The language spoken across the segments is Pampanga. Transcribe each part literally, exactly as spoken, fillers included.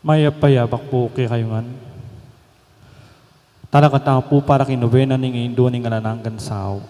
Mayap a yabak pu kekayu ngan. Talakad tamu pu para king nobena ning Indu ning Alang Anggang Sau.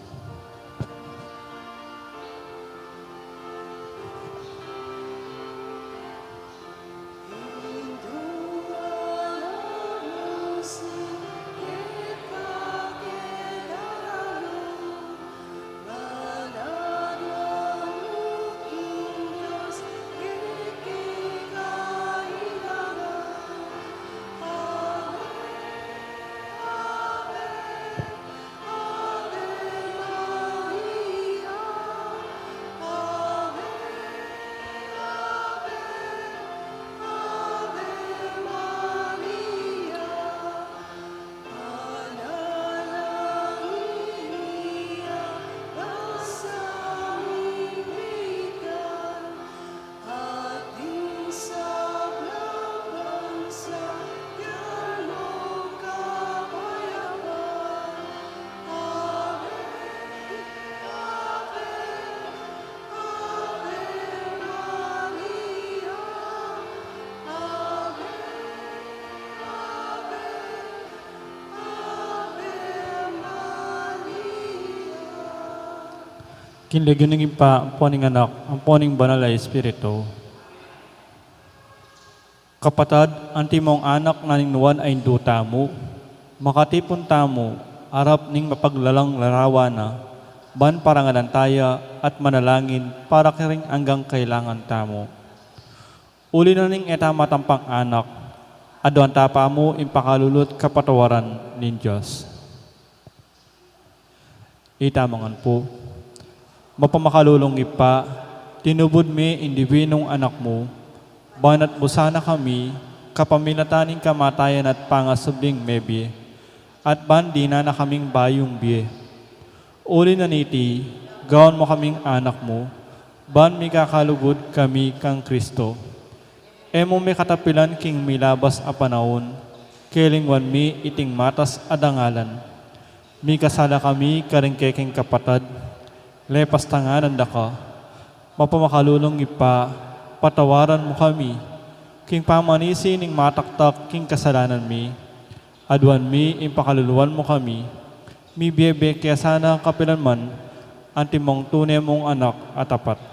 King lagyu ning Ibpa, ampo ning Anak, ampo ning Banal a Espiritu. Kapatad, antimong anak na ning nuan a Indu tamu, makatipun tamu arap ning mapaglalang larawan na, ban parangalan taya at manalangin para karing anggang kailangan tamu. Uli na ning e ta matampang anak, aduan ta pa mu ing pakalulu at kapatawaran ning Dios. Itamu ngan pu. Mapamakalulung Ibpa, tinubud me ing Dibinung Anak mu, ban atbus na kami kapamilatan ning kamatayan at pangasubling mebie, at ban dinan na kaming bayung bie. Uli na niti, gawan mu kaming anak mu, ban mikakalugud kami kang Kristo. E mu mi katapilan king milabas a panaun, kelingwan mi iting matas a dangalan. Mikasala kami karing keking kapatad, lepas tanganan da ka. Mapamakalulung Ibpa, patawaran mu kami, king pamanisi ning mataktak king kasalanan mi, aduan mi ing pakaluluan mu kami, mibie-bie ke sana kapilan man, antimong tune mung anak a tapat.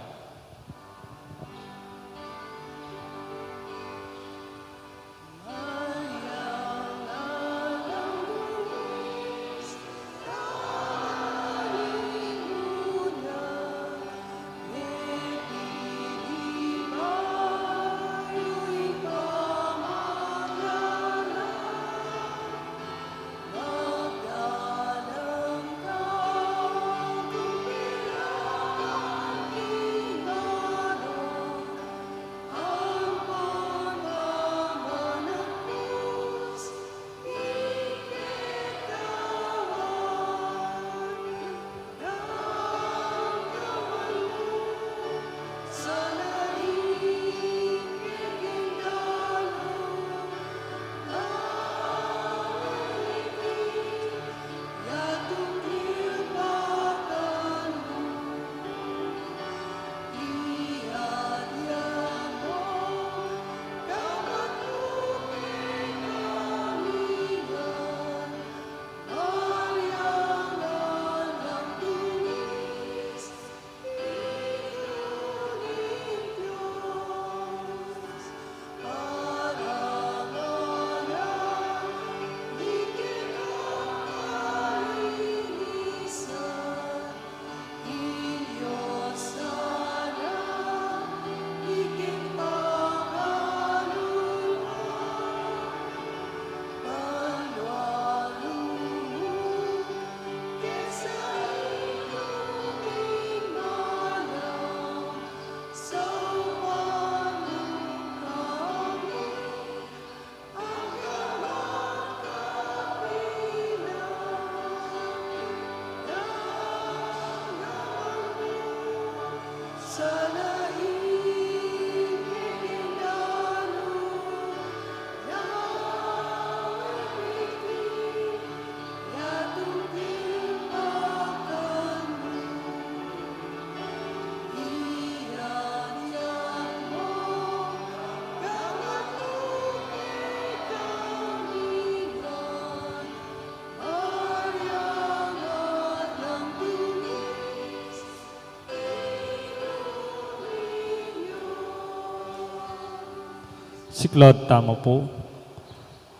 Siklaud tamu pu.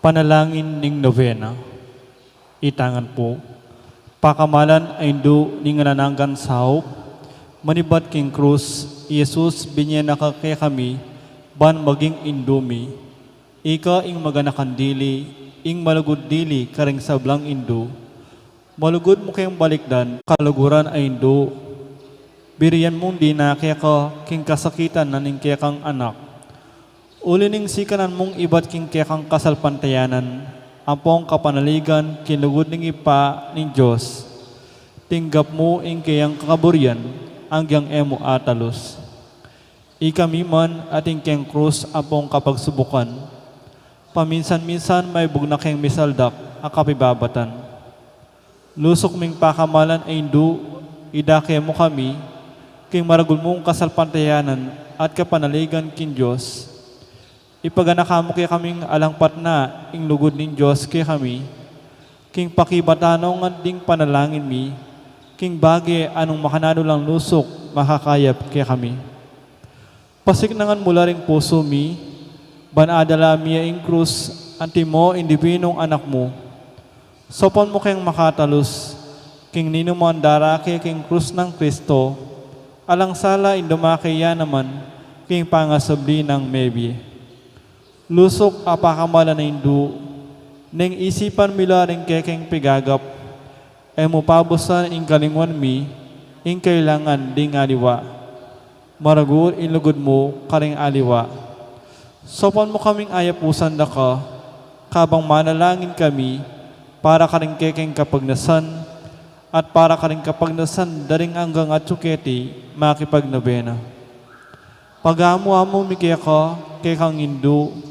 Panalangin ning Novena. Itangan pu. Pakamalan a Indu ning alang anggang saup, manibat king krus, i Jesus, binie na ka kekami, ban maging Indu mi. Ika ing maganakan dili, ing malugud dili karing sablang Indu. Malugud mu keng balikdan, kaluguran a Indu. Birian mung dina keka king kasakitan na ning kekang anak. Uli ning sikanan mung ibat king kekang kasalpantayanan ampong kapanaligan king lugud ning Ibpa ning Dios, tinggap mu ing keyang kakaburian anggang e mu atalus. Ikami man atin keng krus ampong kapagsubukan, paminsan-minsan maibug na keng misaldak a kapibabatan. Lusuk ming pakamalan a Indu, idake mu kami king maragul mung kasalpantayanan at kapanaligan king Dios. Ipaganaka mu kekaming alang patna ing lugud ning Dios kekami, king pakibatan no ngan ding panalangin mi, king bage a nung makananu lang lusuk makakayap kekami. Pasiknangan mu la ring pusu mi, ban adala mi ya ing krus, antimo ing Dibinung Anak mu. Saupan mu keng makatalus king ninuman darake king krus nang Kristo, alang sala ing dumake ya naman king pangasubli nang mebie. Lusuk a pakamalan a Indu, neng isipan mi la ring kekeng pigagap, e mu pabusan ing kalingwan mi ing kailangan ding aliwa. Maragul ing lugud mu karing aliwa. Saupan mu kaming ayapusan da ka, kabang manalangin kami para karing kekeng kapagnasan at para karing kapagnasan da ring anggang atyu keti makipagnobena. Pagamu-amu mi keka, kekang Indu,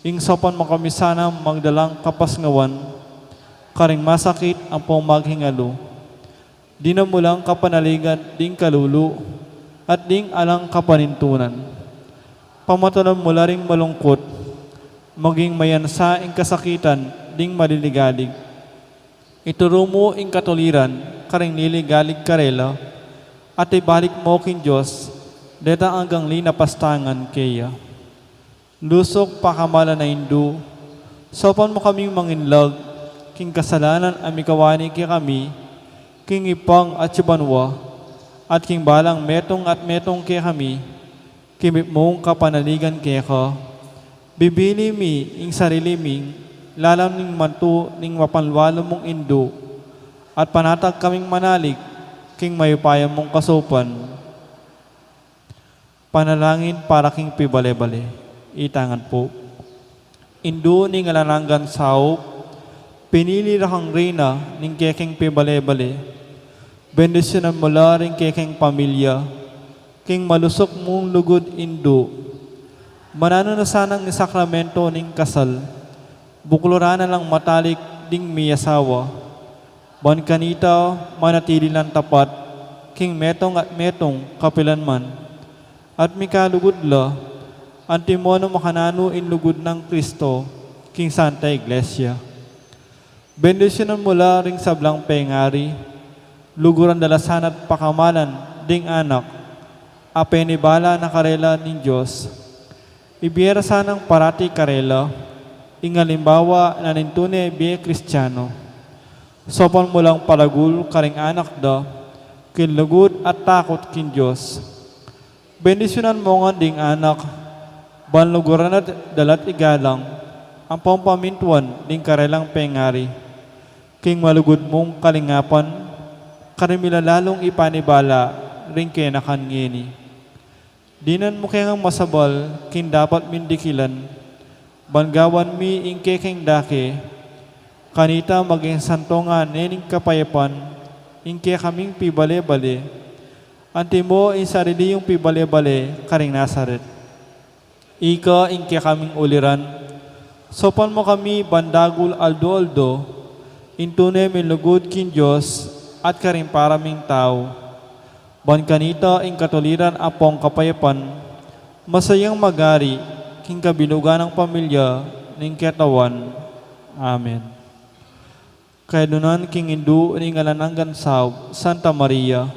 ing saupan mu kami sanang magdalang kapasnawan karing masakit ampong maghingalu. Dinan mu lang kapanaligan ding kalulu at ding alang kapanintunan. Pamatalan mu la ring malungkut, maging mayansa ing kasakitan ding maliligalig. Ituru mu ing katuliran karing liligalig karela, at ibalik mu king Dios detang anggang linapastangan keya. Lusuk pakamalan a Indu, saupan mu kaming manginlag king kasalanan a mikawani kekami king Ibpang atyu banua, at king balang metung at metung kekami, kimit mung kapanaligan keka. Bibili mi ing sarili ming lalam ning mantu ning mapanlualu mung Indu, at panatag kaming manalig king mayupaya mung kasaupan. Panalangin para king pibale-bale. Itangan pu. Indu ning alang anggang saup, pinili ra kang reyna ning kekeng pibale-bale. Bendisyunan mu la ring kekeng pamilya king malusuk mung lugud, Indu. Mananu na sanang ing sakramento ning kasal, buklur na lang matalik ding miyasawa. Ban kanita manatili lang tapat king metung at metung kapilan man, at mikalugud la, antimo nung makananu ing lugud nang Kristo king Santa Iglesia. Bendisyunan mu la ring sablang pengari, luguran da la sana't pakamalan ding anak a penibala na karela ning Dios. Ibie ra sanang parati karela ing alimbawa na ning tune bie Kristiano. Saupan mu lang paragul karing anak da king lugud at takut king Dios. Bendisyunan mu ngan ding anak, ban luguran da la't igalang ampong pamintuan ding karelang pengari king malugud mung kalingapan, karing milalalung ipanibala ring kenakan ngeni. Dinan mu keng masabal king dapat ming dikilan, ban gawan mi ing kekeng dake, kanita maging santo ngana ning kapayapan ing kekaming pibale-bale, antimo ing sarili yung pibale-bale karing Nazaret. Ika ing kekaming uliran, saupan mu kami ban dagul aldo-aldo ing tune ming lugud king Dios at karing para ming tau. Ban kanita ing katuliran ampong kapayapan, masayang magari king kabilugan nang pamilya ning Katawan. Amen. Kayadunan king Indu ning alang anggang saup, Santa Maria.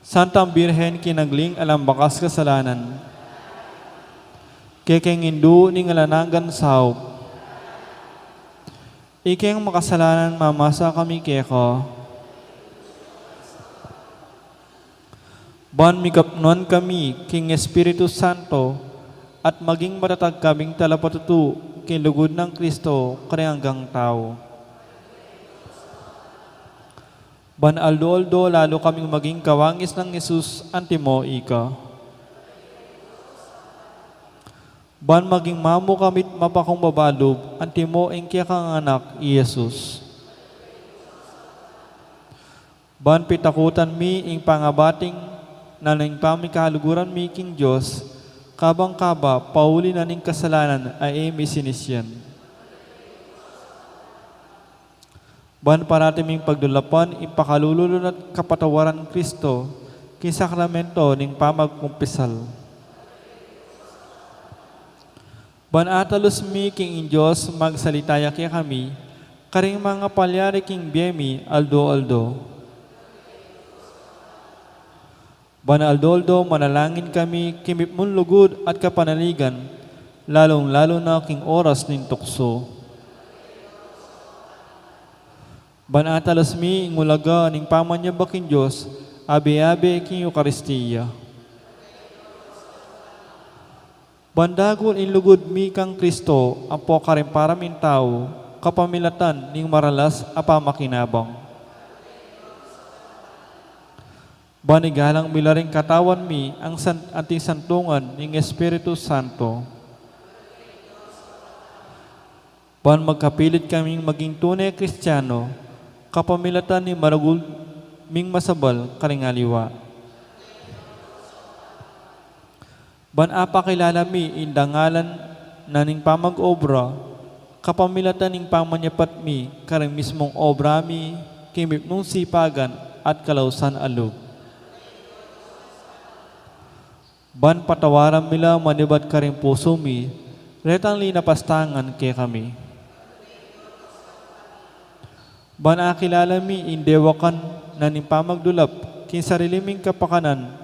Santang Birhen, kinagling alang bakas kasalanan. Kekeng Indu ning alang anggang saup. Ikeng makasalanan, mamasa kami keka. Ban mikapnuan kami king Espiritu Santo, at maging matatag kaming talapatutu king lugud nang Kristo karing anggang tau. Ban aldo-aldo lalu kaming maging kawangis nang Jesus antimo ika. Ban maging mamu kami't mapakumbaba lub antimo ing kekang anak i Jesus. Ban pitakutan mi ing pangabating na ning pamikaluguran mi king Dios, kabang kaba pauli na ning kasalanan a e mi sinisian. Ban parati ming pagdulapan ing pakalulu at kapatawaran Kristo king sakramento ning pamagkumpisal. Ban atalus mi king ing Dios magsalita ya kekami karing mangapalyari king bie mi aldo-aldo. Ban aldo-aldo manalangin kami king mipnung lugud at kapanaligan, lalung-lalu na king oras ning tuksu. Ban atalus mi ing ulaga ning pamanyamba king Dios abe-abe king Eukaristia. Ban dagul ing lugud mi kang Kristo ampo karing para ming tau kapamilatan ning maralas a pamakinabang. Ban igalang mi la ring katawan mi ang san-, anting santungan ning Espiritu Santo. Ban magkapilit kaming maging tune Kristiano kapamilatan ning maragul ming masabal karing aliwa. Ban apakilala mi ing dangalan na ning pamag-obra kapamilatan ning pamanyapat mi karing mismung obra mi king mipnung sipagan at kalausan a lub. Ban patawaran mi la manibat karing pusu mi retang linapastangan kekami. Ban akilala mi ing dewakan na ning pamagdulap king sarili ming kapakanan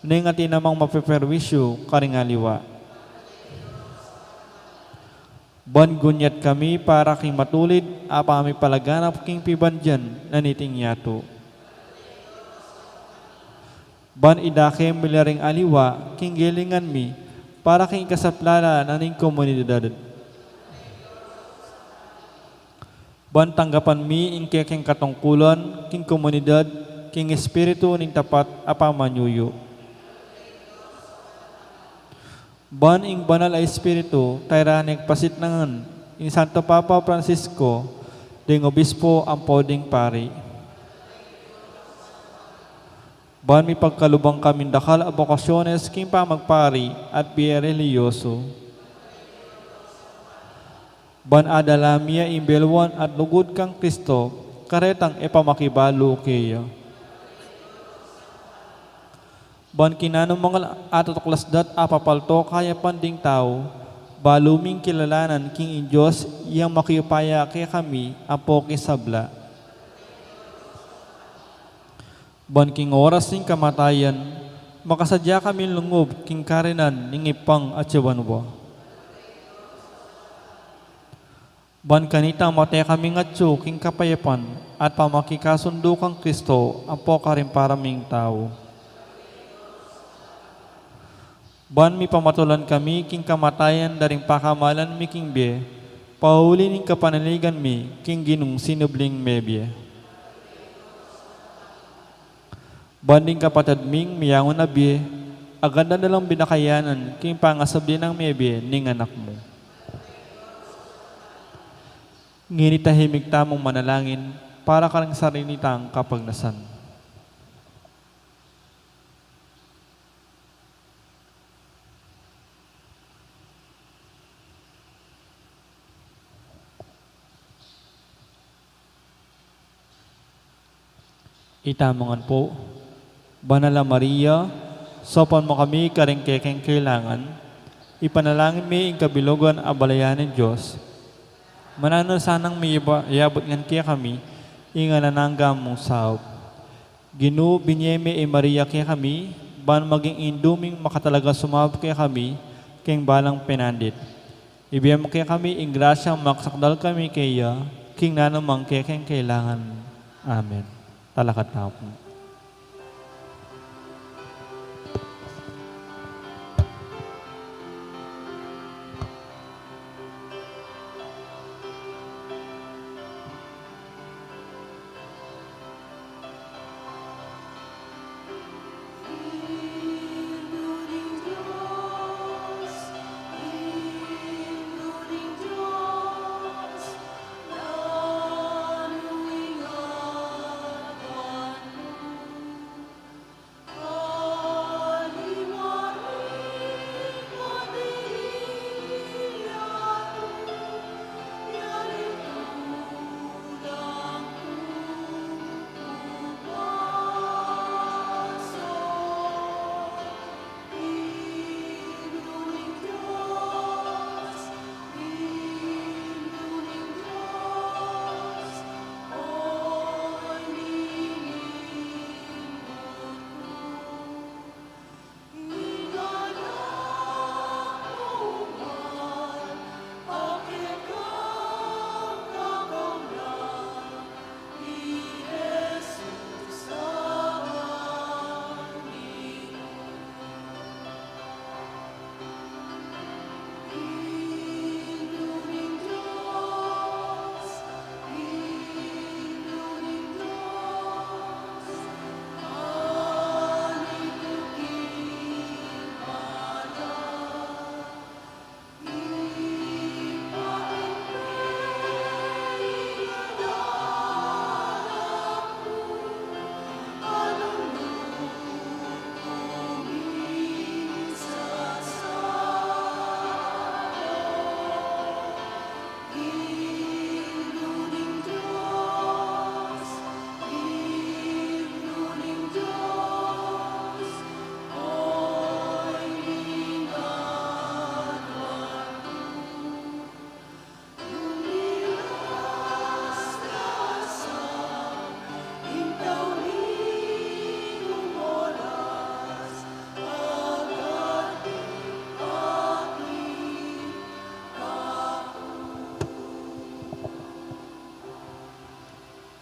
neng atin namang mapeperwisyu karing aliwa. Ban gunyat kami para king matulid a pamipalaganap king pibandian na niting yatu. Ban idake mi la ring aliwa king gelingan mi para king ikasaplala na ning komunidad. Ban tanggapan mi ing kekeng katungkulan king komunidad king espiritu ning tapat a pamanyuyu. Ban ing Banal a Espiritu tayra neng pasitnangan ing Santo Papa Francisco, ding obispo ampo ding pari. Ban mipagkaluban kaming dakal a bokasyones king pamagpari at bie relihiyosu. Ban adala mi ya ing beluan at lugud kang Kristo karetang e pa makibalu keya. Ban king nanumang atatuklas dat a papalto kayapan ding tau, balu ming kilalanan king ing Dios yang makiupaya kekami ampo king sabla. Ban king oras ning kamatayan, makasadya kaming lungub king karinan ning Ibpang atsu banua. Ban kanita mate kaming atsu king kapayapan at pamakikasundu kang Kristo ampo karing para ming tau. Ban mipamatulan kami king kamatayan da ring pakamalan mi king bie, pauli ning kapanaligan mi king Ginung sinubling mebie. Ban ding kapatad ming miyangun a bie, agad da lang binakayanan king pangasubli nang mebie ning Anak mu. Ngeni tahimik tamung manalangin para karing sarili tang kapagnasan. Itamu ngan pu, Banal a Maria, saupan mu kami karing kekeng kailangan, ipanalangin mi ing kabilugan a balayan ning Dios. Mananu sanang mi iba-, iabut ngan kekami ing alang angga mung saup. Ginu, binie me i Maria kekami, ban maging indu ming makatalagang sumaup kekami, king balang penandit. Ibie mu kekami ing grasyang maksakdal kami keya, king nanu mang kekeng kailangan. Amen. Talakad tamu pu.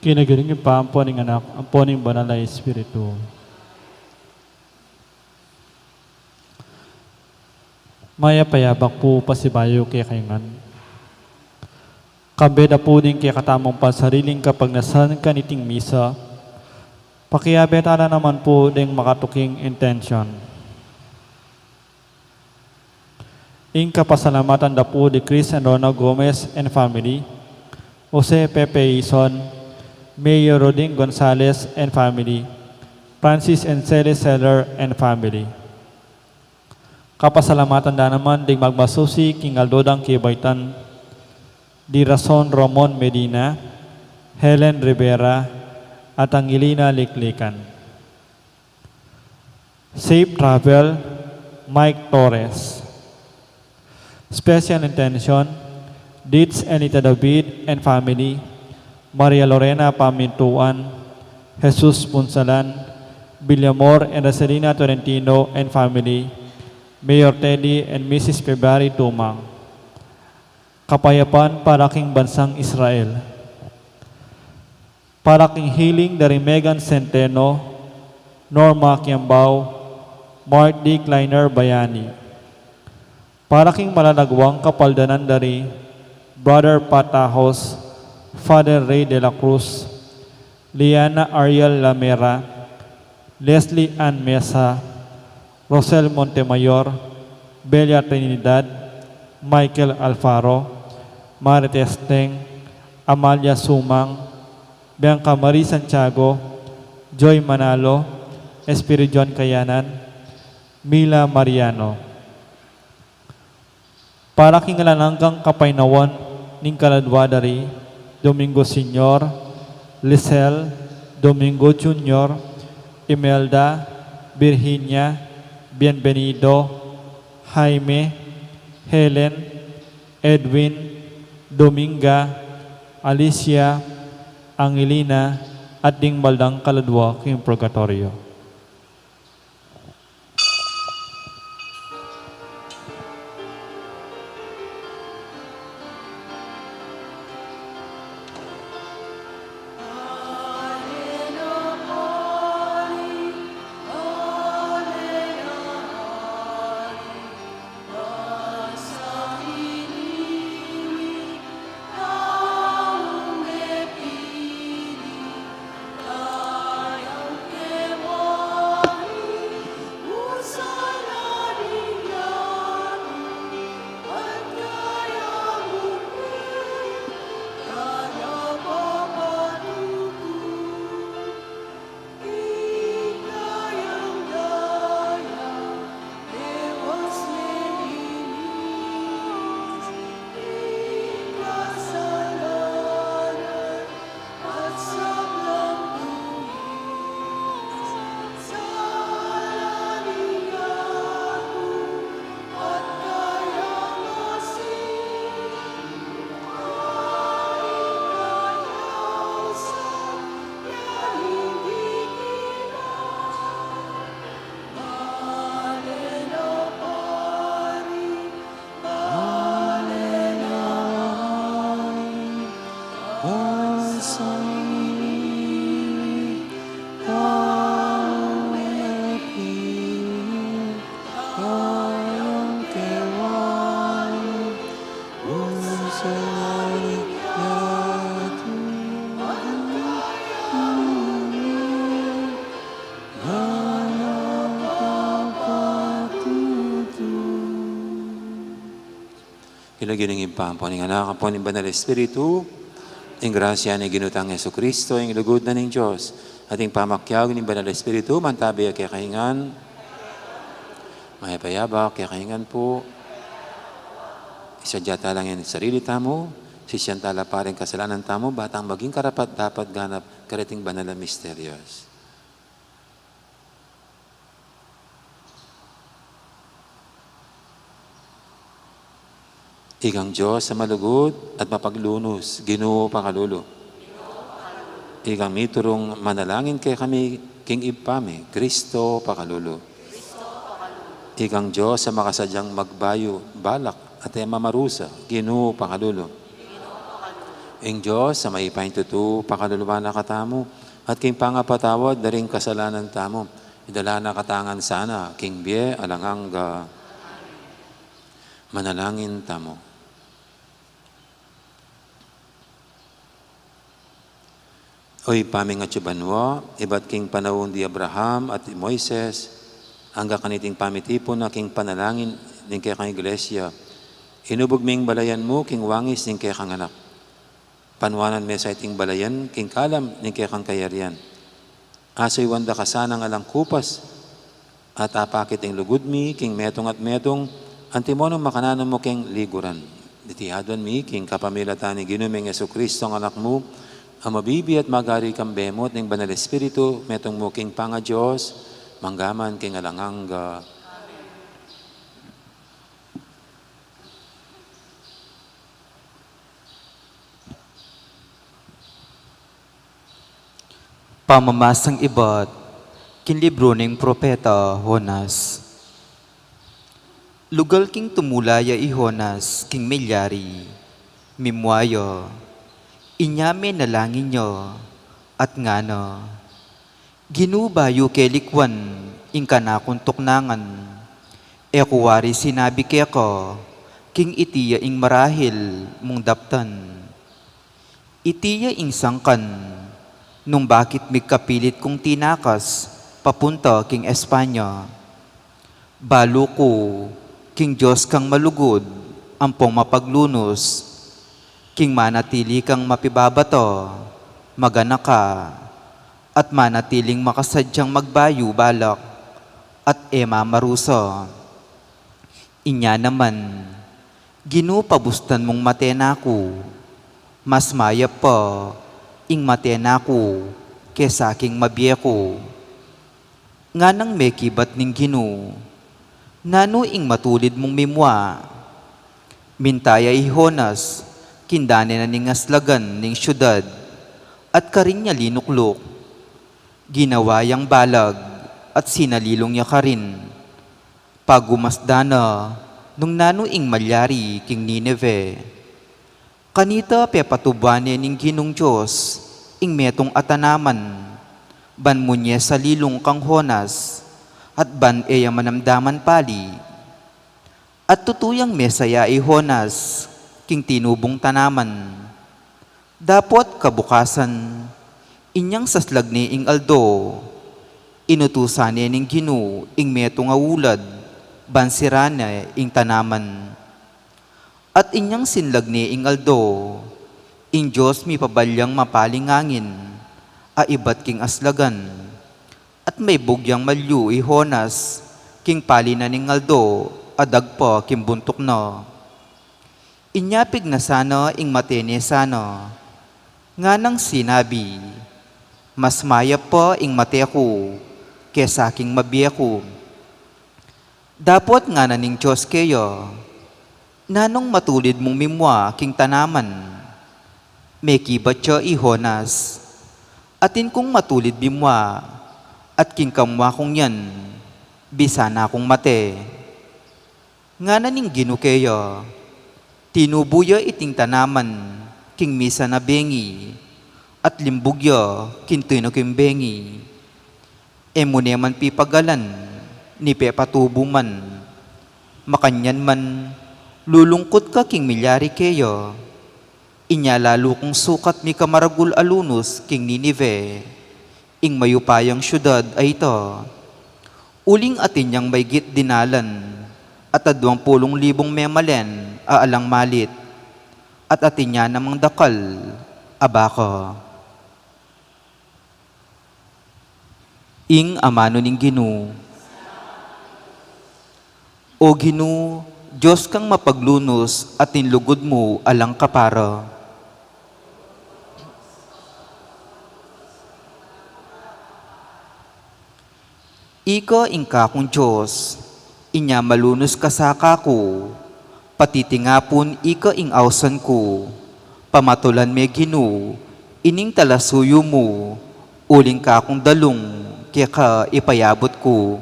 King lagyu ning Ibpa, ampo ning Anak, ampo ning Banal a Espiritu. Mayap a yabak pu pasibayu kekayu ngan. Kambe da pu ding kekatamung pansariling kapagnasan kaniting misa, pakiabe tala naman pu ding makatuking intensyon. Ing kapasalamatan da pu di Chris and Rona Gomez and family, Jose Pepe Ison, Mayor Roding Gonzalez and family, Francis and Celis Seller and family. Kapasalamatan da naman ding magmasusi king aldo dang kibaitan, di Rason Ramon Medina, Helen Rivera, at Angelina Liklikan. Safe travel, Mike Torres. Special intention, Ditz Anita David and family, Maria Lorena Pamintuan, Jesus Punsalan, Villamor and Rosalina Tolentino and family, Mayor Teddy and Missus February Tumang. Kapayapan para king bansang Israel. Para king healing dari Megan Centeno, Norma Kiambao, Mark D. Kleiner Bayani. Para king malalaguang kapaldanan dari Brother Pat Tahos, Father Ray de la Cruz, Liana Ariel Lamera, Leslie Ann Mesa, Rosel Montemayor, Belia Trinidad, Michael Alfaro, Marites Teng, Amalia Sumang, Bianca Marie Santiago, Joy Manalo, Espiridion Kayanan, Mila Mariano. Para king alang anggang kapaynawan ning kaladwa dari Domingo Senior, Lisel, Domingo Junior, Imelda, Virginia, Bienvenido, Jaime, Helen, Edwin, Dominga, Alicia, Angelina, at ding baldang kaladwa king purgatoryo. King lagyu ning Ibpa, ampo ning Anak, ampo ning Banal Espiritu, ing grasya ning Ginu tang Jesucristo, ing lugud na ning Dios, at ing pamakiabe ning Banal Espiritu, mantabi ya kekayu ngan. Mayap a abak kekayu ngan pu. Isadya tala ngan sarili tamu, sisian tala pa ring kasalanan tamu, ba tang maging karapat-dapat ganap kareting banal a misterios. Ikang Dios a malugud at mapaglunus, Ginu, pakalulu. Ikang miturung manalangin kekami king Ibpa mi, Cristo, pakalulu. Ikang Dios a makasadyang magbayu balak at e mamarusa, Ginu, pakalulu. Ing Dios a mayupayang tutu, pakaluluan na katamu, at king pangapatawad da ring kasalanan tamu, idala na katamu ngan sana king bie alang angga. Manalangin tamu. O Ibpa ming atsu banua, ibat king panaun di Abraham at di Moises, angga kaniting pamitipun na king panalangin ning kekang Iglesia, inubug ming balayan mu king wangis ning kekang Anak. Panuanan me sa iting balayan king kalam ning kekang kayarian. Asuyuan da ka sanang alang kupas, at apakit ing lugud mi king metung at metung, antimo nang makananu mu king liguran. Iti aduan mi king kapamilatan ning Ginu ming Jesucristo a Anak mu, a mabibie at magari kambe mu at ning Banal Espiritu, metung mu king pangaDios, mangga man king alang angga. Pamamasang ibat king libru ning propeta Jonas. Lugal king tumula ya i Jonas king milyari, mimua ya, inya menalangin ya, at ngana, Ginu, bayu ke likuan ing kanakung tuknangan, e ku wari sinabi keka king iti ya ing marahil mung daptan. Iti ya ing sangkan nung bakit migkapilit kung tinakas papunta king Espanya. Balu ku king Dios kang malugud ampong mapaglunus, king manatili kang mapibabata, magana ka, at manatiling makasadyang magbayu balak at e mamarusa. Inya naman, Ginu, pabustan mung mate na ku, mas mayap pa ing mate na ku kesa king mabie ku. Nganang mekibat ning Ginu, nanu ing matulid mung mimua? Minta ya i Jonas king dane na ning aslagan ning siudad, at karin ya linukluk. Ginawa yang balag at sinalilung ya karin. Pagumasdan na nung nanu ing malyari king Ninive. Kanita pepatubuan ne ning Ginung Dios ing metung a tanaman, ban munye salilung kang Jonas, at ban e ya manamdaman pali. At tutu yang mesaya i Jonas king tinubung tanaman. Dapot kabukasan, inyang saslag ne ing aldo, inutusan ne ning Ginu ing metung a ulad ban siran ne ing tanaman. At inyang sinlag ne ing aldo, ing Dios mipabalyang mapaling angin a ibat king aslagan, at maibug yang malyu i Jonas king pali na ning aldo a dagpa king buntuk na. Inya pignasa na ing mate ne sana, nganang sinabi, mas mayap pa ing mate ku kesa king mabie ku. Dapot ngana ning Dios keya, nanung matulid mung mimua king tanaman? Mekibat ya i Jonas, atin kung matulid mimua, at king kamua kung yan, bisa na kung mate. Ngana ning Ginu keya, tinubu ya iting tanaman king misan a bengi, at limbug ya king tinuking bengi. E mu ne man pipagalan ni pepatubu man, makanyan man Lulungkut ka king milyari keya, inya lalu kung sukat mika maragul a lunus king Ninive, ing mayupayang siudad a ita. Uling atin yang maygit dinalan, at adwang pulung libung memalen a alang malit, at atin ya namang dakal a baka. Ing amanu ning Ginu. O Ginu, Dios kang mapaglunus, atin lugud mu alang kapara. Ika ing kakung Dios, inya malunus ka sa kaku, patitingapun ika ing ausan ku, pamatulan me Ginu, ining talasuyu mu, uling kakung dalung keka ipayabut ku.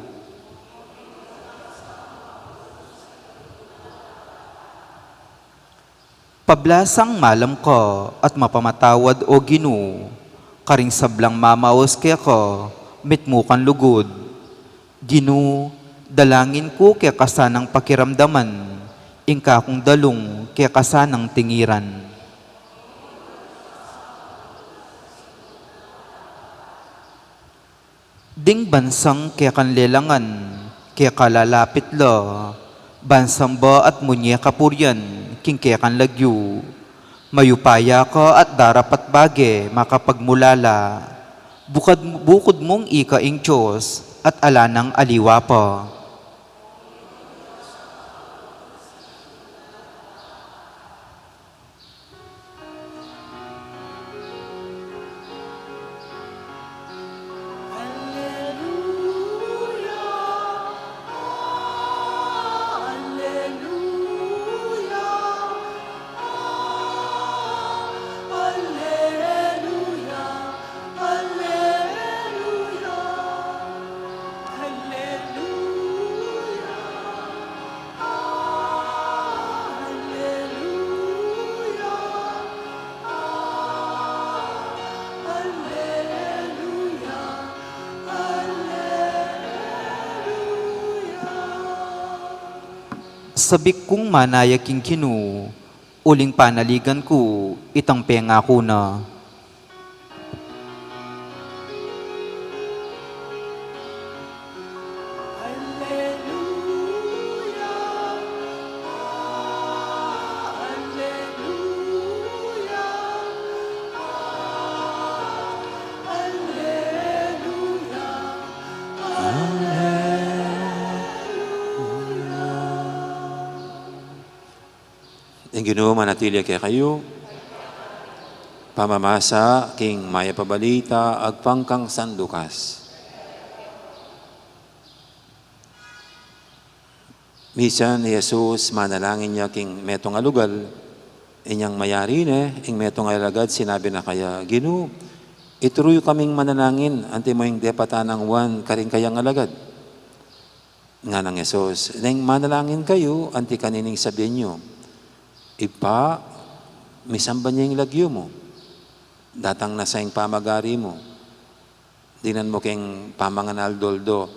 Pablasang malam ka at mapamatawad, O Ginu, karing sablang mamaus keka, mitmu kang lugud. Ginu, dalangin ku keka sanang pakiramdaman, ing kakung dalung keka sanang tingiran. Ding bansang kekang lelangan, keka lalapit la, bansang ba at munye kapurian, king kekang lagyu. Mayupaya ka at darapat bage makapagmulala, bukad, bukud mung ika ing Dios, at ala nang aliwa pa. Sabik kung manaya king Ginu, uling panaligan ku itang pengaku na. Ing Ginu manatili ya kekayu. Pamamasa king Mayap a Balita agpang kang San Lucas. Misan i Jesus manalangin ya king metung a lugal, inyang mayari ne, ing metung a alagad sinabi na kaya, "Ginu, ituru yu kaming manalangin, anti mo ing depatan nang Juan karing kayang alagad." Ngana nang Jesus, "Neng manalangin kayu, anti kanini ing sabian yu, 'Ibpa, misamban ya ing lagyu mu. Datang na sa ing pamagari mu. Dinan mu ke ing pamangan aldo-aldo.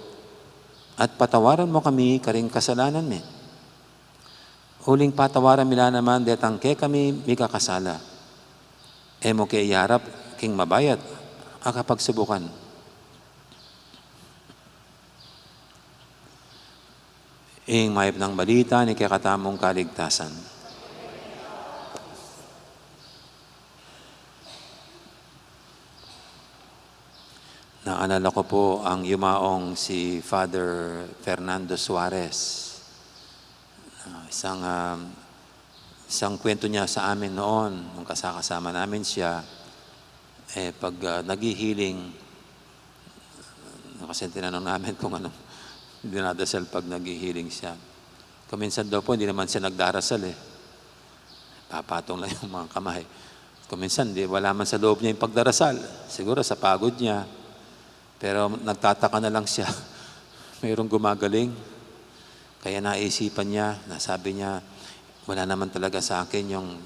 At patawaran mu kami karing kasalanan mi. Uling patawaran mi la naman detang kekami mikakasala. E mu ke iarap king mabayat a kapagsubukan.'" Ing Mayap nang Balita ning kekatamung kaligtasan. Naalala ko po ang yumaong si Father Fernando Suarez. Ah, isang, ah, isang kwento niya sa amin noon, nung kasakasama namin siya, eh, pag, ah, naghihiling, kasi tinanong namin kung anong dinadasal pag naghihiling siya. Kuminsan daw po, hindi naman siya nagdarasal eh. Papatong lang yung mga kamay. Kuminsan, di, wala man sa loob niya yung pagdarasal. Siguro sa pagod niya. Pero nagtataka na lang siya. Mayroong gumagaling. Kaya naisipan niya, nasabi niya, "Wala naman talaga sa akin yung,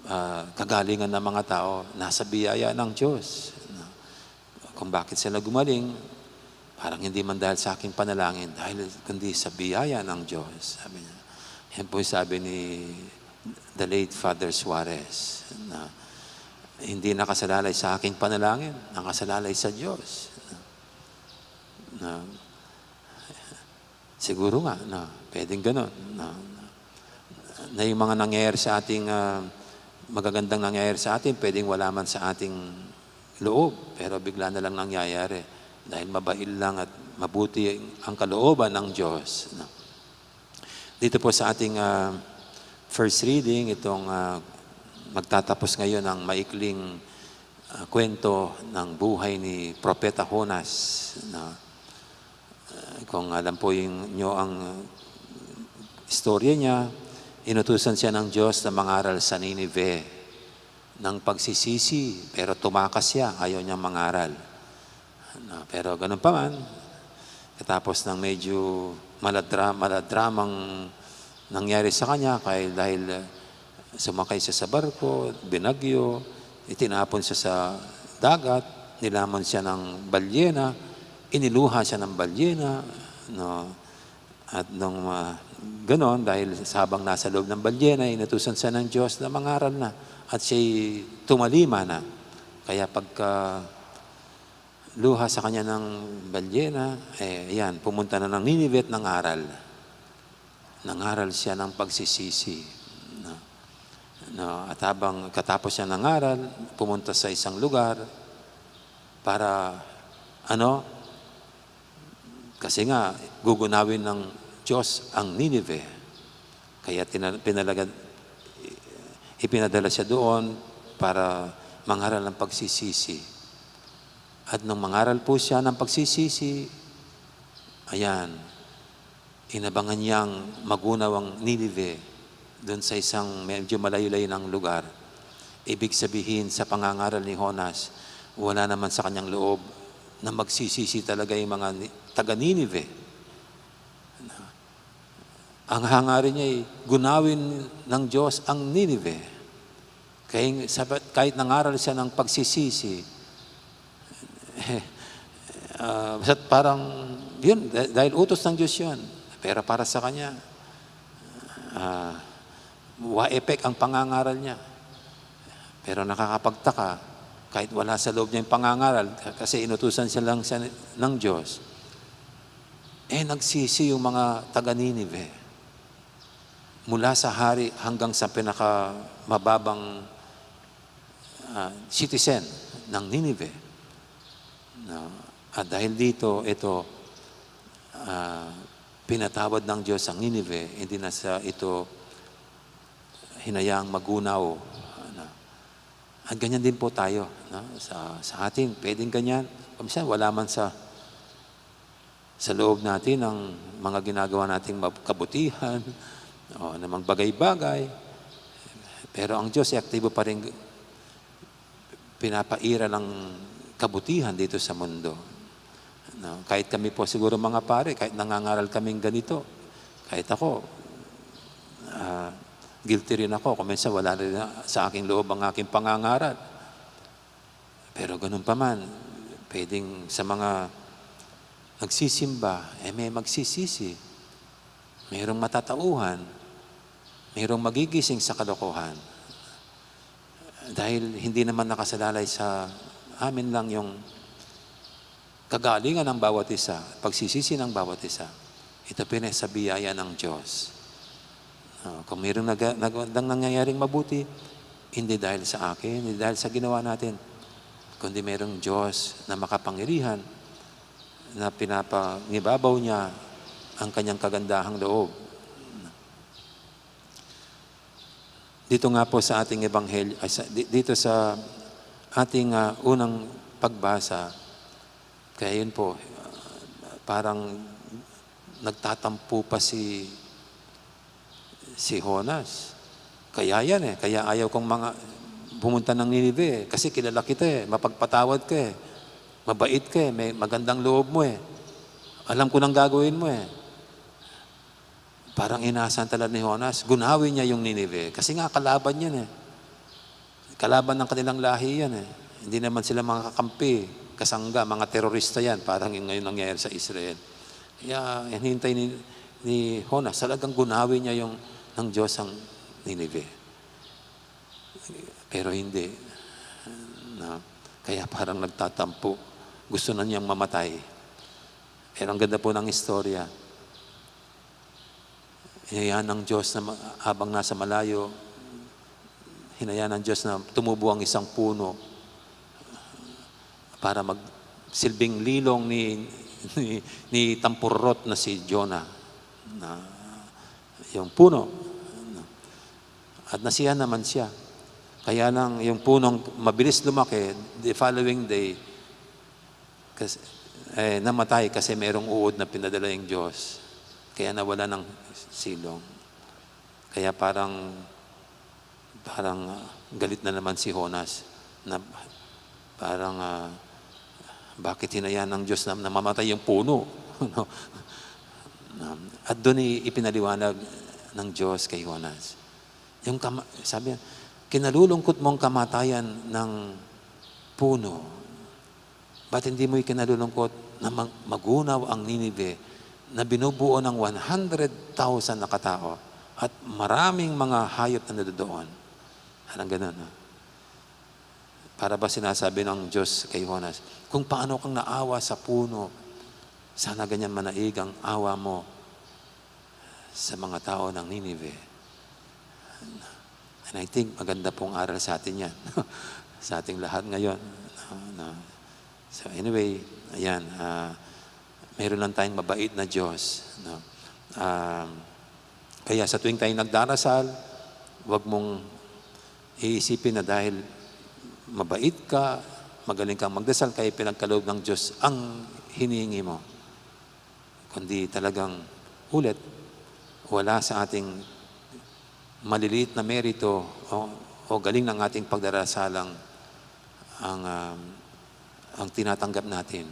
ah, kagalingan ng mga tao. Nasa biyaya ng Diyos." Kung bakit sila gumaling, parang hindi man dahil sa aking panalangin, dahil kundi sa biyaya ng Diyos, sabi niya. Yan po yung sabi ni the late Father Suarez, na hindi nakasalalay sa aking panalangin, nakasalalay sa Diyos. Na, siguro nga, na pwedeng ganon. Na, na yung mga nangyayari sa ating, ah, magagandang nangyayari sa atin, pwedeng wala man sa ating loob, pero bigla na lang nangyayari dahil mabait lang at mabuti ang kalooban ng Diyos, no? Dito po sa ating, ah, first reading, itong, ah, magtatapos ngayon ang maikling, ah, kwento ng buhay ni Propeta Jonas, no? Ah, kung alam po yung, nyo ang istorya niya, inutusan siya ng Diyos na mangaral sa Ninive ng pagsisisi, pero tumakas siya, ayaw niyang mangaral. No, pero ganun pa man, katapos ng medyo maladra-, maladramang nangyari sa kanya, kay dahil, eh, sumakay siya sa barko, binagyo, itinapon siya sa dagat, nilamon siya ng balyena, iniluha siya ng balyena, no? At nung, ah, ganon, dahil sa habang nasa loob ng balyena, inutusan siya ng Diyos na mangaral na. At siya'y tumalima na. Kaya pagka luha sa kanya ng balyena, eh, yan, pumunta na ng Ninive at nangaral. Nangaral siya ng pagsisisi. No? No, at habang katapos niya nangaral, pumunta sa isang lugar para, ano, kasi nga, gugunawin ng Diyos ang Ninive. Kaya tina-, pinalaga-, ipinadala siya doon para mangaral ng pagsisisi. At nung mangaral po siya ng pagsisisi, ayan, inabangan niyang magunaw ang Ninive doon sa isang medyo malayo-layo ng lugar. Ibig sabihin, sa pangangaral ni Jonas, wala naman sa kanyang loob na magsisisi talaga yung mga ni-, taga Ninive. Ang hangarin niya ay gunawin ng Diyos ang Ninive. Kaya sabi, kahit nangaral siya ng pagsisisi, eh, ah, basta't parang, yun, da-, dahil utos ng Diyos yun. Pero para sa kanya, ah, wa effect ang pangangaral niya. Pero nakakapagtaka, kahit wala sa loob niya yung pangangaral, k-, kasi inutusan siya lang siya ng Diyos, eh, nagsisi yung mga taga Ninive. Mula sa hari hanggang sa pinakamababang, ah, citizen ng Ninive. No? At dahil dito, ito, ah, pinatawad ng Diyos ang Ninive, hindi na sa ito hinayang magunaw. Ano? At ganyan din po tayo, no? Sa, sa atin, pwedeng ganyan. Kung minsan, wala man sa, sa loob natin ang mga ginagawa nating mab-, kabutihan, o namang bagay-bagay. Pero ang Diyos ay aktibo pa rin pinapaira ng kabutihan dito sa mundo. No? Kahit kami po siguro, mga pare, kahit nangangaral kaming ganito, kahit ako, ah, guilty rin ako. Kung minsan wala rin na sa aking loob ang aking pangangaral. Pero ganun pa man, pwedeng sa mga nagsisimba, eh, may magsisisi. Mayroong matatauhan, mayroong magigising sa kalokohan. Dahil hindi naman nakasalalay sa amin lang yung kagalingan ng bawat isa, pagsisisi ng bawat isa. Ito pin ay sa biyaya ng Diyos. Ah, kung mayroong nag-, nag-, nang nangyayaring mabuti, hindi dahil sa akin, hindi dahil sa ginawa natin, kundi mayroong Diyos na makapangyarihan na pinapangibabaw niya ang kanyang kagandahang loob. Dito nga po sa ating ebanghelyo, ay, sa, di-, dito sa ating, ah, unang pagbasa, kaya yun po, ah, parang nagtatampo pa si, si Jonas. Kaya yan eh, kaya ayaw kong mga pumunta ng Ninive eh, kasi kilala kita eh, mapagpatawad ka eh, mabait ka eh, may magandang loob mo eh. Alam ko nang gagawin mo eh. Parang inasahan talaga ni Jonas, gunawin niya yung Ninive. Kasi nga, kalaban yan eh. Kalaban ng kanilang lahi yan eh. Hindi naman sila mga kakampi, kasangga, mga terorista yan. Parang yung ngayon nangyayari sa Israel. Kaya, hinihintay ni, ni Jonas, talagang gunawin niya yung ng Diyos ang Ninive. Pero hindi. Na, kaya parang nagtatampo. Gusto na niyang mamatay. Pero ang ganda po ng istorya. Hinayaan ng Diyos na ma-, habang nasa malayo, hinayaan ng Diyos na tumubo ang isang puno para magsilbing lilong ni, ni, ni tampurot na si Jonah. Na, yung puno. At nasiyahan naman siya. Kaya lang, yung punong mabilis lumaki, the following day, kasi, eh, namatay kasi merong uod na pinadala yung Diyos. Kaya nawala ng silong. Kaya parang, parang, ah, galit na naman si Jonas. Na, parang, ah, "Bakit hinayaan ng Diyos na namamatay yung puno?" No? Um, at doon i-, ipinaliwanag ng Diyos kay Jonas. Yung kama-, sabi niya, "Kinalulungkot mo ang kamatayan ng puno. Ba't hindi mo ikinalulungkot na mag-, magunaw ang Ninive na binubuo ng one hundred thousand na katao at maraming mga hayop na nadodoon?" Parang ganun, no? Para ba sinasabi ng Diyos kay Jonas, "Kung paano kang naawa sa puno, sana ganyan manaig ang awa mo sa mga tao ng Ninive." And I think maganda pong aral sa atin yan. Sa ating lahat ngayon. No? No? So anyway, ayan, ah, meron lang tayong mabait na Diyos. No? Um, kaya sa tuwing tayo nagdarasal, huwag mong iisipin na dahil mabait ka, magaling kang magdasal, kaya pinagkaloob ng Diyos ang hinihingi mo. Kundi talagang ulit, wala sa ating maliliit na merito o, o galing ng ating pagdarasalang ang, um, ang tinatanggap natin.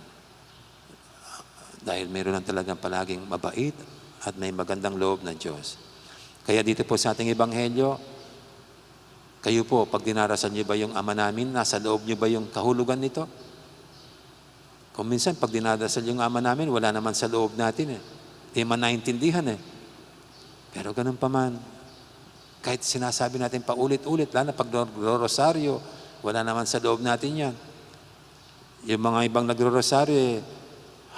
Dahil meron lang talagang palaging mabait at may magandang loob na Diyos. Kaya dito po sa ating ebanghelyo, kayo po, pag dinarasal niyo ba yung Ama namin, nasa loob niyo ba yung kahulugan nito? Kung minsan, pag dinadasal yung Ama namin, wala naman sa loob natin eh. Di man naintindihan eh. Pero ganun pa man, kahit sinasabi natin paulit-ulit, lalo na pag nagro-rosaryo, wala naman sa loob natin yan. Yung mga ibang nagro-rosaryo eh,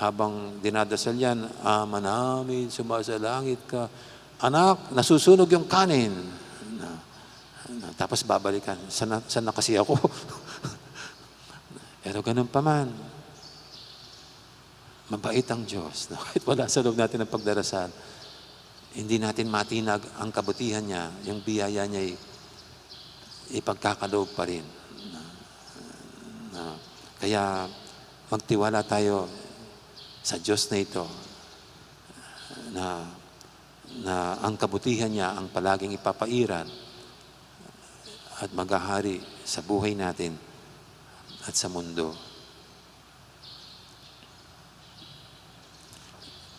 habang dinadasal yan, "Ama namin, sumasalangit ka." "Anak, nasusunog yung kanin." Na, na, tapos babalikan, "Saan na, saan na kasi ako?" Pero ganun pa man, mabait ang Diyos, no? Kahit wala sa loob natin ang pagdarasal, hindi natin matinag ang kabutihan niya, yung biyaya niya ay ipagkakaloob pa rin. Na, na, kaya magtiwala tayo sa Diyos na ito, na, na ang kabutihan niya ang palaging ipapairal at maghahari sa buhay natin at sa mundo.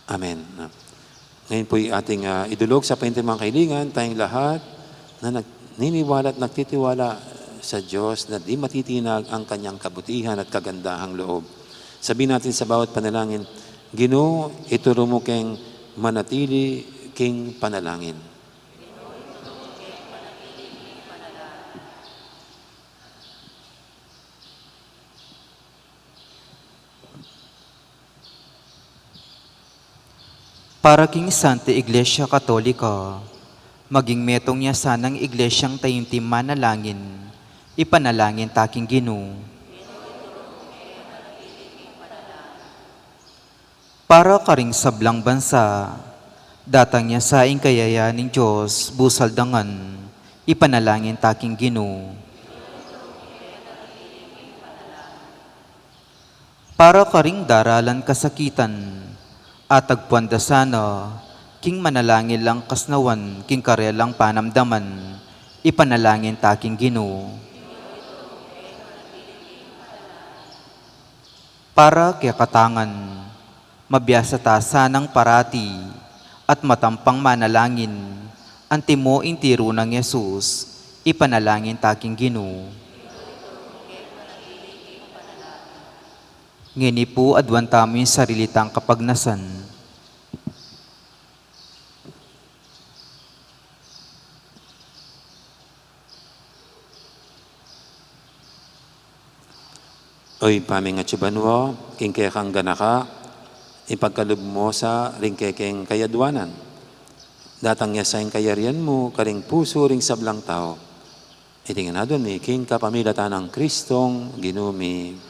Amen. Ngayon po'y ating, ah, idulog sa paintang mga kailingan, tayong lahat na nag-, niniwala at nagtitiwala sa Diyos na di matitinag ang kanyang kabutihan at kagandahang loob. Sabihin natin sa bawat panalangin, "Ginu, ituru mu keng manatili king panalangin." Para king Santa Iglesia Katolika, maging metung ya sanang iglesiang taimtim manalangin, ipanalangin ta king Ginu. Para karing sablang bansa, datang ya sa ing kayaya ning Dios, busal dangan, ipanalangin ta king Ginu. Para karing daralan kasakitan, atagpuan da sana, king manalangin lang kasnawan, king karelang panamdaman, ipanalangin ta king Ginu. Para kekatangan, mabiasa ta sanang parati at matampang manalangin, antimo ing tiru nang Jesus, ipanalangin ta king Ginu. Ngeni pu, aduan tamu ing sarili tang kapagnasan. O Ibpa mi atsu ka banua, king kekang ganaka ing pagkalub mu sa ring kekeng kayadwanan. Datang ya sa ing kayarian mu karing pusu ring sablang tau. Iti ngan aduan mi king kapamilatan nang Kristong Ginu mi.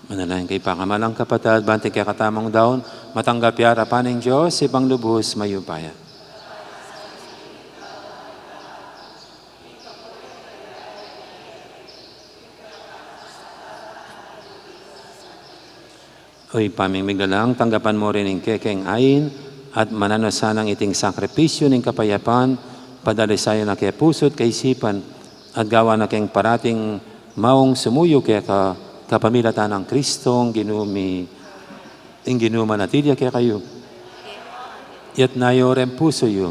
Manalangin kayu, pakamalan kung kapatad, ban ing kekatamung daun matanggap ya king arapan ning Dios, Ibpang lubus mayupaya. O Ibpa ming miglalang, tanggapan mu rin ing kekeng ain at mananu sanang iting sakripisyu ning kapayapan, padalisayan na keng pusu't kaisipan, at gawan na keng parating maung sumuyu keka kapamilatan nang Kristong Ginu mi. Ing Ginu manatili ya kekayu. Itas yu reng pusu yu.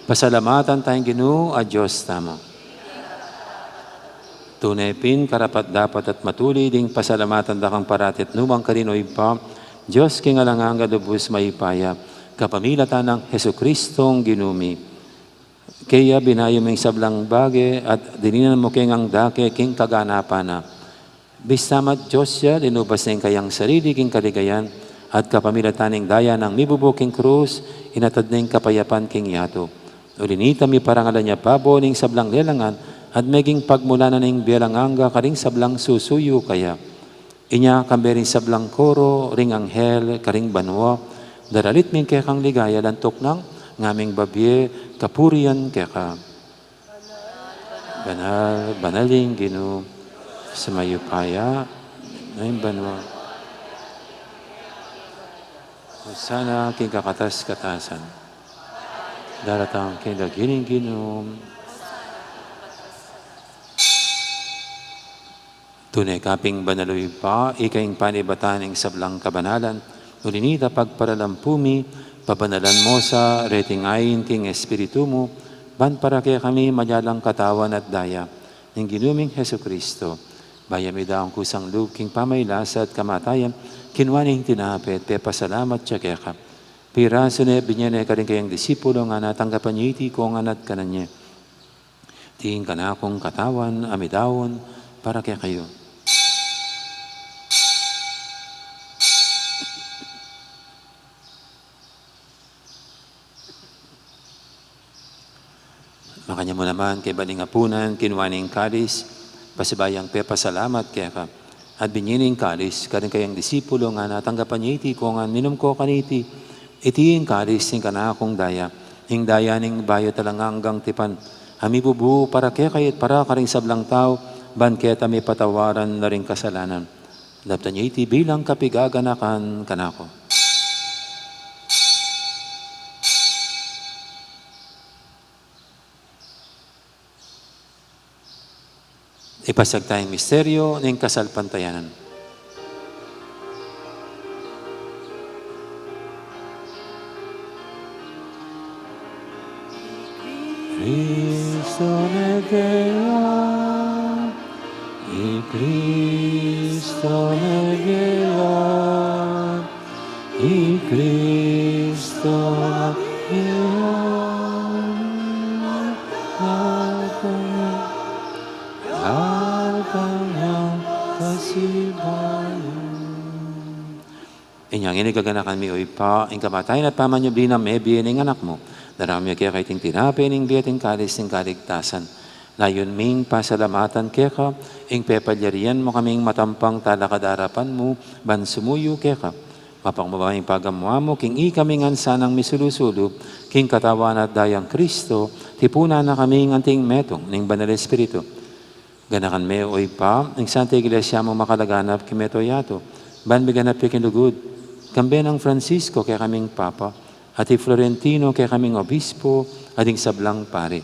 Pasalamatan taya ing Ginu a Dios tamu. Tune pin karapat-dapat at matulid ing pasalamatan da kang parati at nukarin man, O Ibpa, Dios king alang angga, lubus mayupaya, kapamilatan nang Jesukristong Ginu mi. Kaya binayu mu ing sablang bage at dininan mu keng dake king kaganapan na. Bista man Dios ya, linubas ne ing kayang sarili king kaligayan, at kapamilatan ning daya nang mibubu king krus, inatad ne ing kapayapan king yatu. Uli nita, miparangalan ya babo ning sablang lelangan, at meging pagmulan na ning bie alang angga karing sablang susuyu kaya. Inya kambe ring sablang koro ring anghel karing banua, daralit mi ing kekang ligaya, lantuk nang ngaming babie kapurian keka. Banal, banal ing Ginu, Dios mayupaya king banua. Hosana king kakatas-katasan. Daratang king lagyu ning Ginu. Tune ka pin banal, O Ibpa, ika ing panibatan ning sablang kabanalan. Uli nita, pagparalampu mi, pabanalan mu sa reting ain king Espiritu mu, ban para kekami maging katawan at daya ning Ginu ming Jesucristo. Bayu ya midaun kusang lub king pamagkasakit at kamatayan, kinua ne ing tinape, pepasalamat ya keka. Pirasu ne, binie ne karing kayang disipulo, ngana, tanggapan ye iti, kanyan kanan ye. Iti ing kanakung katawan a midaun para kekayu. Makanyan mu naman, kaybat ning apunan, kinua ne ing kalis, Pasibayu yang pepasalamat keka, at binye ne ing kalis karing kayang disipulo, ngana, tanggapan ye iti kongan, minum ko kaniti, iti ing kalis ning kanakung daya, ing daya ning bayu at alang anggang tipan, a mibubu para kekayu at para karing sablang tau, ban keta mipatawaran la ring kasalanan. Daptan ye iti bilang kapigaganakan kanaku. Ipasiag taya ing misteryu ning kasalpantayanan. Kristo nege ya, i Kristo nege ya, i Kristo nege ya, Alpang yang kasibayu. Inya ngeni gaganakan mi, O Ibpa, ing kamatayan at pamanyubli nang mebie ning Anak mu. Daraun mi keka iting tinape ning bie at ing kalis ning kaligtasan. Layun ming pasalamatan keka ing pepalyarian mu kaming matampang talakad king arapan mu ban sumuyu keka. Mapakmabayu ing pagamu-amu king ikami ngan sanang misulu-sulu king katawan at dayang Kristo, tipunan na kaming anting metung ning Banal Espiritu. Ganakan me, O Ibpa, ing Santa Iglesia mu makalaganap king mabilug a yatu, ban miganap ya king lugud, kambe nang Francisco kekaming Papa, at i Florentino kekaming Obispo, at ding sablang pari.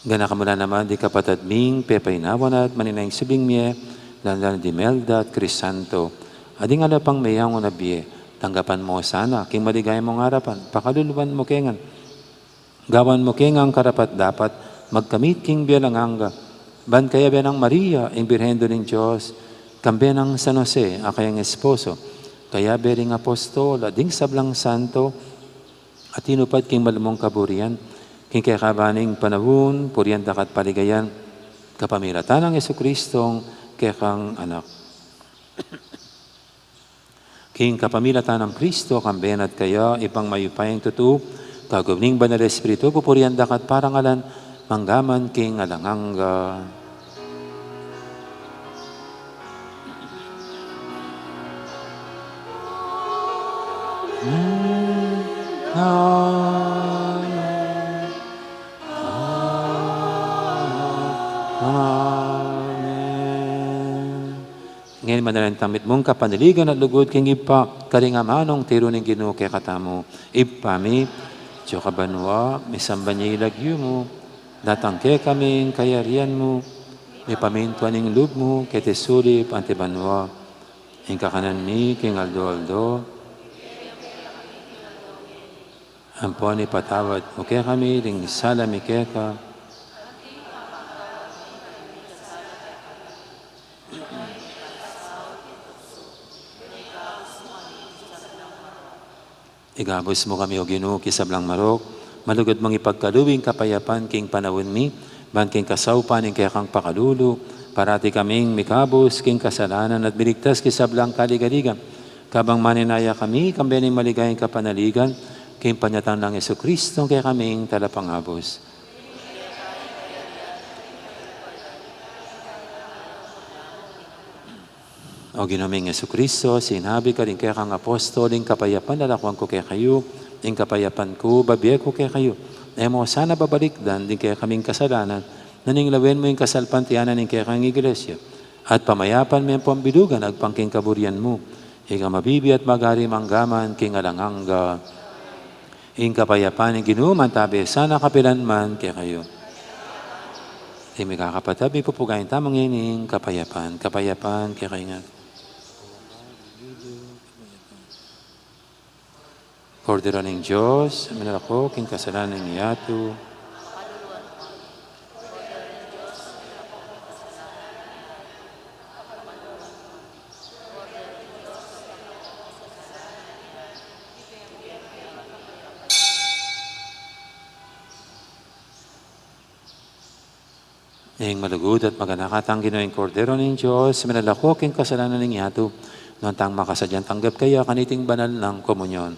Ganakan mu la naman ding kapatad ming pepainawa na at manenaya king subling mie, lalu na ding Imelda at Crisanto, at ding ala pang meyangu na bie. Tanggapan mu la sana king maligaya mung arapan, pakaluluan mu ke ngan, gawan mu ke ngan karapat-dapat magkamit king bie alang angga, ban kayabe nang Maria, ing Birhen Indu ning Dios, kambe nang San Jose, a kayang esposo, kayabe ring apostol, at ding sablang santo a tinupad king malugud mung kaburian, king kekaban ning panaun, purian daka at paligayan, kapamilatan nang Jesucristo, kekang Anak. King kapamilatan nang Kristo, kambe na at kaya, Ibpang mayupayang tutu, kayabe ning Banal Espiritu, pupurian daka at parangalan, mangga man king alang angga. Amen. Amen. Amen. Ngeni manalangin tang mitmung kapanaligan at lugud king Ibpa, karing amanung tiru ning Ginu kekatamu. Ibpa mi, atsu ka banua, misamban ya ing lagyu mu, datang kekami ing kayarian mu, mipamintuan ing lub mu, keti sulip anti banua. Ing kakanan mi king aldo-aldo. Ampon ipatawad mu kekami ding sala mi keka. Ikabus mu kami, O Ginu, king sablang marok, malugud mung ipagkalub ing kapayapan king panaun mi, ban king kasaupan ning kekang pakalulu, parati kaming mikabus king kasalanan at miligtas king sablang kaligaligan. Kabang manenaya kami, kambe ning maligayang kapanaligan, king panyatang nang Jesucristo, kekaming talapangabus. O Ginu ming Jesucristo, sinabi mu karing kekang apostol, ing kapayapan lalakwan ku kekayu, ing kapayapan ku bibie ku kekayu. E mu sana babalikdan ding kekaming kasalanan, nune lawen mu ing kasalpantayanan ning kekang Iglesia, at pamayapan me ampon bilugan agpang king kaburian mu. Ika a mabibie at magari mangga man king alang angga. Ing kapayapan ning Ginu mantabi sana kapilan man kekayu. Ing mikakapatad, mipupugayan tamu ngeni ing kapayapan. Kapayapan kekayu ngan. Kordero ning Dios, a minalako king kasalanan ning yatu. Ing malugud at maganaka tang Ginu, ing Kordero ning Dios, a minalako king kasalanan ning yatu. Nuan tang makasadyang tanggap kaya kaniting banal nang komunyon.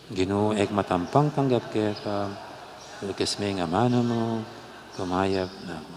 Ginu, e ku matampang tanggap keka, lukas me ing amanu mu, kumayap na ku.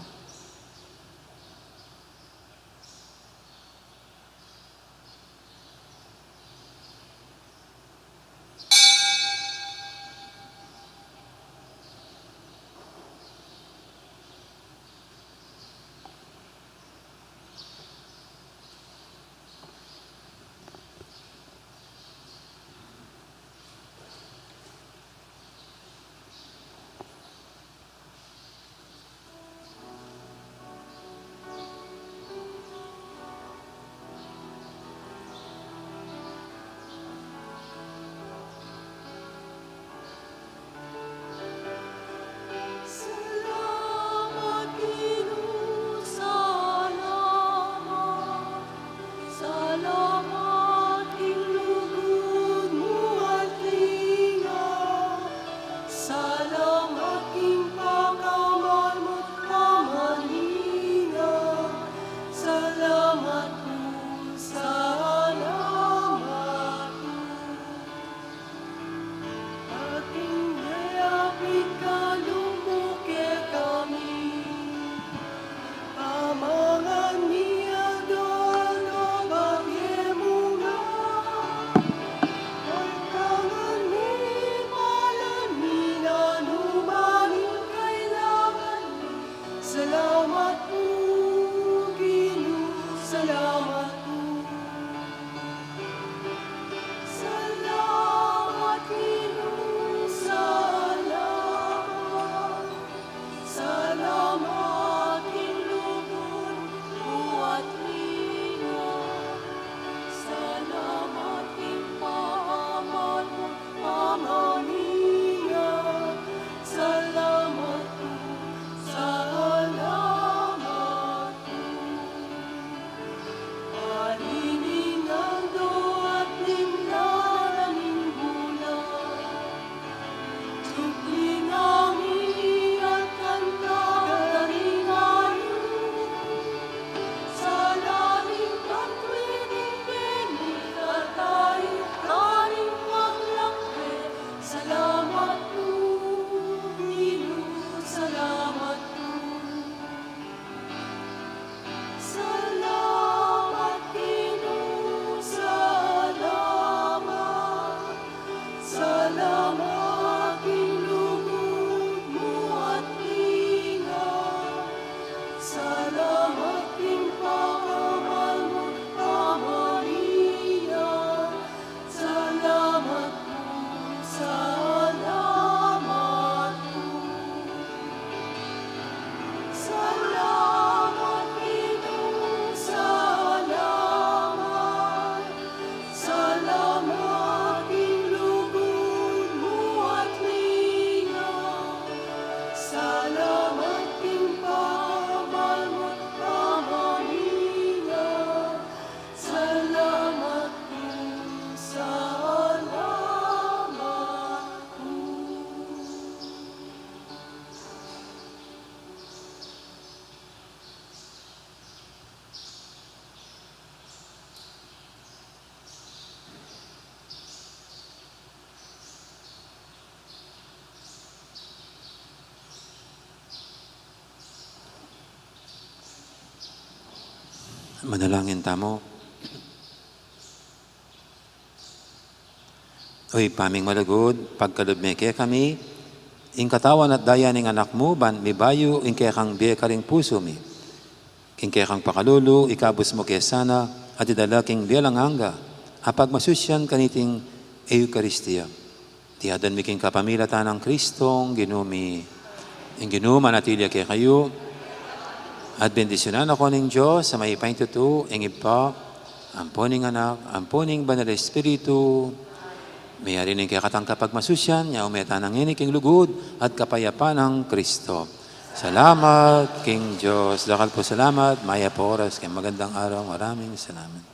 Manalangin tamu. O Ibpa ming malugud, pagkalub me kekami ing katawan at daya ning Anak mu, ban mibayu ing kekang bie karing pusu mi. King kekang pakalulu, ikabus mu ke sana at idala king bie alang angga, a pagmasusyan kaniting Eukaristia. Iti adwan mi king kapamilatan nang Kristong Ginu mi. Ing Ginu manatili ya kekayu. At bendisyunan na kayu ning Dios a mayupaya king tutu, ing Ibpa, ampo ning Anak, ampo ning Banal Espiritu. Meyari ne ing kekatang kapagmasusyan, yaun me tana ngeni king lugud at kapayapan nang Kristo. Salamat king Dios. Dakal pung salamat, mayap a oras, king magandang araw, maraming salamat.